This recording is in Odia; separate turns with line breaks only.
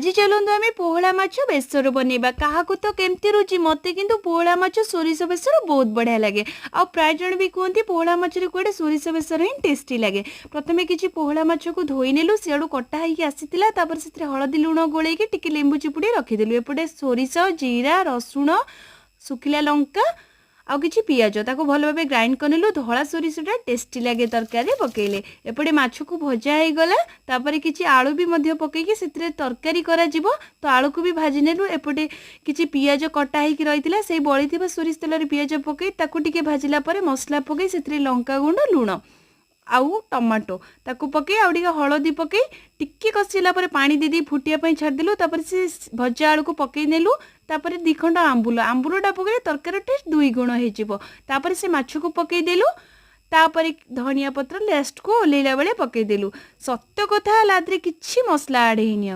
ଆଜି ଚାଲନ୍ତୁ ଆମେ ପୋହଳା ମାଛ ବେସର ବନେଇବା। କାହାକୁ ତ କେମିତି ରୁଚି, ମୋତେ କିନ୍ତୁ ପୋହଳା ମାଛ ସୋରିଷ ବେସର ବହୁତ ବଢ଼ିଆ ଲାଗେ। ଆଉ ପ୍ରାୟ ଜଣ ବି କୁହନ୍ତି ପୋହଳା ମାଛରେ କୁଆଡ଼େ ସୋରିଷ ବେସର ହିଁ ଟେଷ୍ଟି ଲାଗେ। ପ୍ରଥମେ କିଛି ପୋହଳା ମାଛକୁ ଧୋଇ ନେଲୁ, ସିଆଡ଼ୁ କଟା ହେଇକି ଆସିଥିଲା। ତାପରେ ସେଥିରେ ହଳଦୀ ଲୁଣ ଗୋଳେଇକି ଟିକେ ଲେମ୍ବୁ ଚିପୁଡ଼ି ରଖିଦେଲୁ। ଏପଟେ ସୋରିଷ, ଜିରା, ରସୁଣ, ଶୁଖିଲା ଲଙ୍କା ଆଉ କିଛି ପିଆଜ, ତାକୁ ଭଲ ଭାବେ ଗ୍ରାଇଣ୍ଡ କରିନେଲୁ। ଧଳା ସୋରିଷଟା ଟେଷ୍ଟି ଲାଗେ ତରକାରୀରେ ପକେଇଲେ। ଏପଟେ ମାଛକୁ ଭଜା ହେଇଗଲା। ତାପରେ କିଛି ଆଳୁ ବି ମଧ୍ୟ ପକେଇକି ସେଥିରେ ତରକାରୀ କରାଯିବ, ତ ଆଳୁକୁ ବି ଭାଜି ନେଲୁ। ଏପଟେ କିଛି ପିଆଜ କଟା ହେଇକି ରହିଥିଲା, ସେଇ ବଳିଥିବା ସୋରିଷ ତେଲରେ ପିଆଜ ପକେଇ ତାକୁ ଟିକେ ଭାଜିଲା ପରେ ମସଲା ପକେଇ ସେଥିରେ ଲଙ୍କାଗୁଣ୍ଡ, ଲୁଣ ଆଉ ଟମାଟୋ ତାକୁ ପକେଇ ଆଉ ଟିକେ ହଳଦୀ ପକେଇ ଟିକେ କଷିଲା ପରେ ପାଣି ଦେଇ ଦେଇ ଫୁଟିବା ପାଇଁ ଛାଡ଼ିଦେଲୁ। ତାପରେ ସେ ଭଜା ଆଳୁକୁ ପକେଇ ନେଲୁ। ତାପରେ 2 ଖଣ୍ଡ ଆମ୍ବୁଲ, ଆମ୍ବୁଲଟା ପକେଇଲେ ତରକାରୀର ଟେଷ୍ଟ 2 ଗୁଣ ହେଇଯିବ। ତାପରେ ସେ ମାଛକୁ ପକେଇଦେଲୁ। ତାପରେ ଧନିଆ ପତ୍ର ଲାଷ୍ଟକୁ ଓହ୍ଲେଇଲା ବେଳେ ପକେଇଦେଲୁ। ସତ କଥା ହେଲା, ଏଥିରେ କିଛି ମସଲା ଆଡ଼୍ ହେଇନି ଆଉ।